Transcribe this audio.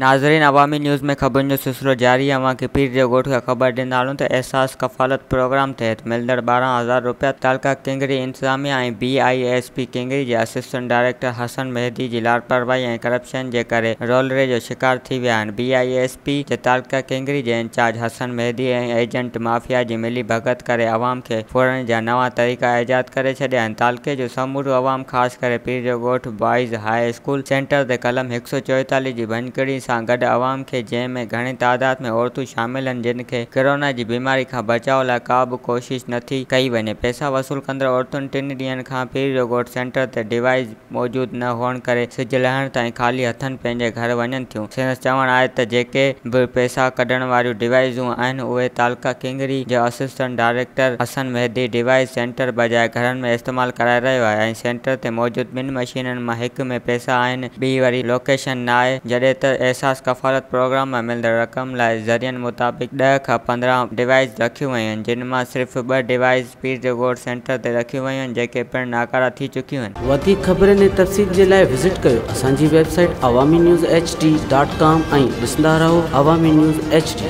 ناظرين عوامي نيوز ۾ خبرن جو سلسلو جاري اوهان کي پير جو ڳوٺ کان خبر ڏيندا هلون ته احساس ڪفالت پروگرام تحت ملندڙ 12 هزار روپيا تعلقه ڪنگري انتظاميا ۽ بي I S P Kingri جي اسسٽنٽ ڊائريڪٽر حسن مهدي جي لاپرواهي ۽ ڪرپشن جي ڪري رولڙي جو شڪار ٿي ويا آهن. بي I S P جي تعلقه ڪنگري جي انچارج حسن مهدي ۽ ايجنٽ مافيا جي ملي ڀڳت ڪري عوام کي ڦرڻ جا نوان طريقا ايجاد ڪري ڇڏيا آهن. تعلقي جو سمورو عوام خاص ڪري پير جو ڳوٺ بوائز هاء اسڪول سينٽر تي قلم 144 جي ڀڃڪڙي سان گڏ عوام کي جنهن ۾ گهڻي تعداد ۾ عورتون شامل آهن جن کي ڪرونا جي بيماري کان بچاء لاء ڪا به ڪوشش نه ٿي ڪئي وڃي. پئسا وصول ڪندڙ عورتن ٽن ڏينهن کان پير جو ڳوٺ سينٽر تي ڊوائيس موجود نه هئڻ ڪري سج لهڻ تائين خالي هٿن پنهنجي گهر وڃن ٿيون. سندس چوڻ آهي ته جيڪي به پئسا ڪڍڻ واريون ڊوائيسون آهن اهي تعلقه ڪنگري جو assistant director Hassan Mehdi device centre بجاء گهرن ۾ استعمال ڪرائي رهيو آهي ۽ سينٽر تي موجود ٻن مشينن مان هڪ ۾ پئسا آهن ٻي وري لوڪيشن ناهي، جڏهن ته احساس ڪفالت پروگرام مان ملندڙ رقم لاء ذريعن مطابق 10 کان 15 ڊوائيس رکيون ويون آهن، جن مان صرف ٻه ڊوائيس پير جو ڳوٺ سينٽر تي رکيون ويون آهن، جيڪي پڻ ناڪاره ٿي چڪيون آهن. وڌيڪ خبرن ۽ تفصيل جي لاء وزٽ ڪيو اسان جي website Awami news H D dot com ۽ ڏسندا رهو عوامي نيوز ايڇ ڊي.